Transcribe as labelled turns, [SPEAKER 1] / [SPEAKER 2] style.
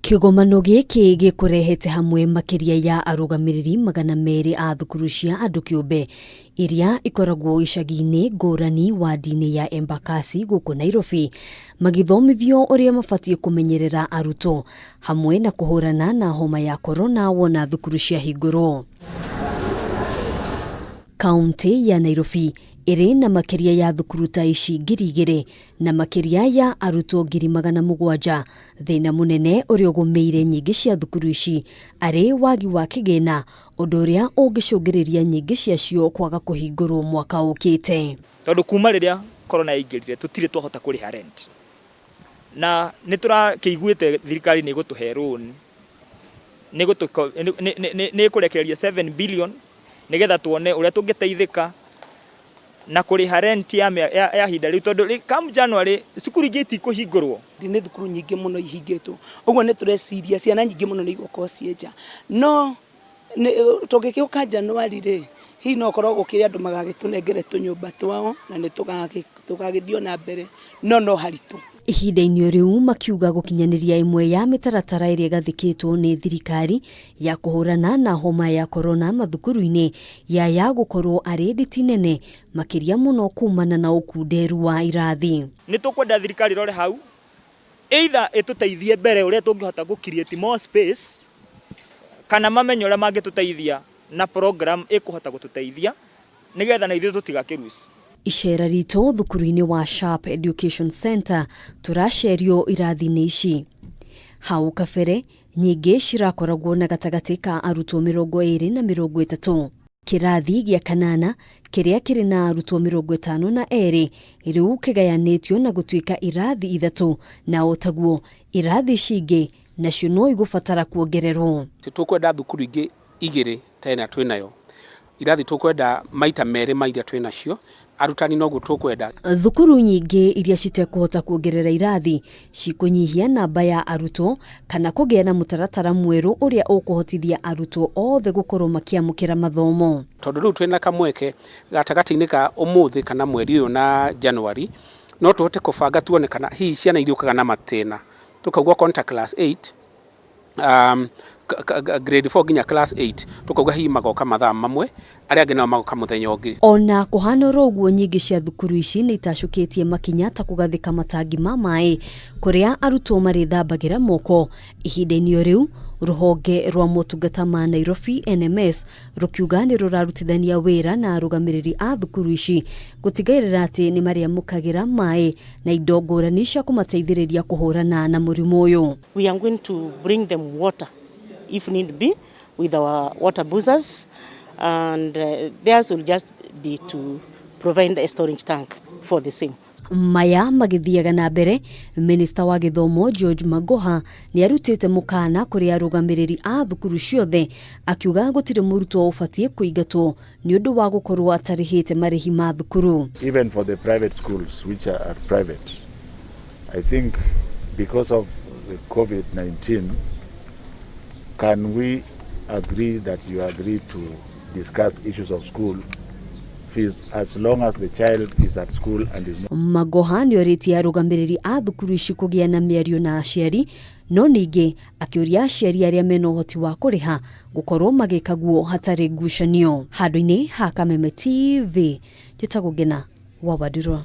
[SPEAKER 1] Kĩgomano gĩkĩ gĩkũrehete hamwe makĩria ya arũgamĩrĩri 200 a thukuru cia andũ kĩũmbe iria ikoragwo icagi-inĩ ngũrani wadi-inĩ ya Embakasi gũkũ Nairobi, magĩthomithio ũrĩa mabatiĩ kũmenyerera arutwo hamwe na kũhũrana na homa ya korona wona thukuru ciahingũrwo. Kaunti ya Nairobi ĩrĩ na makĩria ya thukuru ta ici 2000 na makĩria ya arutwo 700,000. Thĩna mũnene ũrĩa ũgũmĩire nyingĩ cia thukuru ici arĩ wagi wa kĩgĩna, ũndũ ũrĩa ũngĩcũngĩrĩria nyingĩ ciacio kwaga kũhingũrwo mwaka ũkĩte.
[SPEAKER 2] Tondũ kuma rĩrĩa corona yaingĩrire, tũtirĩ twahota kũrĩha rent, na nĩ tũrakĩiguĩte thirikari nĩ ĩgũtũhe loan, nĩ ĩkũrekereria 7 billion nĩgetha tuone ũrĩa tũngĩteithĩka na kũrĩha rent ya ihinda rĩu, tondũ come January cukuru ingĩ itikũhingũrwo.
[SPEAKER 3] Nĩ thukuru nyingĩ mũno ihingĩtwo, ũguo nĩ tũreciria ciana nyingĩ mũno nĩ igũkorwo ciĩ nja. No tũngĩgĩũka January rĩ, hihi no ũkorwo gũkĩrĩ andũ magagĩtũnengere tũnyũmba twao na nĩ tũgagĩthiĩ na mbere, no haritũ.
[SPEAKER 1] Ihinda-inĩ rĩu makiuga gũkinyanĩria ĩmwe ya mĩtaratara ĩrĩa ĩgathĩkĩtwo nĩ thirikari ya kũhũrana na homa ya korona mathukuru-inĩ yaya gũkorwo arĩ nditi nene makĩria mũno kumana na ũkunderu wa irathi.
[SPEAKER 2] Nĩ tũkwenda thirikari ĩrore hau, either ĩtũteithie mbere ũrĩa tũngĩhota gũ create more space, kana mamenye ũrĩa mangĩtũteithia na program ĩkũhota gũtũteithia nĩgetha na ithuĩ tũtigakĩruci.
[SPEAKER 1] Icera ritũ thukuru-inĩ wa Sharp Education Center tũracerio irathi-inĩ ici. Hau kabere nyingĩ cirakoragwo na gatagatĩ ka arutwo 20 na 30. Kĩrathi gĩa kanana kĩrĩa kĩrĩ na arutwo 52 rĩu kĩgayanĩtio na gũtuĩka irathi ithatũ, na o taguo irathi ici ingĩ nacio no igũbatara kuongererwo.
[SPEAKER 4] Tũkwenda thukuru ingĩ igĩrĩ ta ĩno twĩnayo, irathi tũkwenda maita merĩ ma iria twĩnacio, arutani noguo tũkwenda.
[SPEAKER 1] Thukuru nyingĩ iria citekũhota kuongerera irathi cikũnyihia namba ya arutwo kana kũgĩa na mũtaratara mwerũ ũrĩa ũkũhotithia arutwo othe gũkorwo makĩamũkĩra mathomo.
[SPEAKER 4] Tondũ rĩu twĩna kamweke gatagatĩ-inĩ ka ũmũthĩ kana mweri ũyũ na January, no tũhote kũbanga tuone kana hihi ciana iriũkaga na matĩna, tũkauga okorwo nĩ ta class 8, grade 4 nginya class 8, tũkauga hihi magoka mathaa mamwe, arĩa angĩ nao magoka mũthenya ũngĩ.
[SPEAKER 1] Ona kũhana oro ũguo, nyingĩ cia thukuru ici nĩ itacũkĩtie makinya ta kũgathĩka matangi ma maĩ kũrĩa arutwo marĩthambagĩra moko. Ihinda-inĩ o rĩu, rũhonge rwa motungata ma Nairobi NMS rũkiuga nĩ rũrarutithania wĩra na arũgamĩrĩri a thukuru ici gũtigĩrĩra atĩ nĩ marĩamũkagĩra maĩ na indo ngũrani cia kũmateithĩrĩria kũhũrana na mũrimũ ũyũ.
[SPEAKER 5] We are going to bring them water if need be with our water boosters, and theirs will just be to provide a storage tank for the same.
[SPEAKER 1] Maya magĩthiaga na mbere, minista wa gĩthomo George Magoha nĩ arutĩte mũkana kũrĩ arũgamĩrĩri a thukuru ciothe, akiuga gũtirĩ mũrutwo ũbatiĩ kũingatwo nĩ ũndũ wa gũkorwo atarĩhĩte marĩhi ma thukuru.
[SPEAKER 6] Even for the private schools which are private, I think because of the COVID-19, can we agree that you agree to discuss issues of school fees as long as the child is at school and is not
[SPEAKER 1] Magoha nĩ orĩtie arũgamĩrĩri a thukuru ici kũgĩa na mĩario na aciari, no ningĩ akĩũria aciari arĩa mena ũhoti wa kũrĩha gũkorwo magĩka guo hatarĩ ngucanio. Handũ-inĩ ha Kameme TV, njĩtagwo Ngena wa Wandirwa.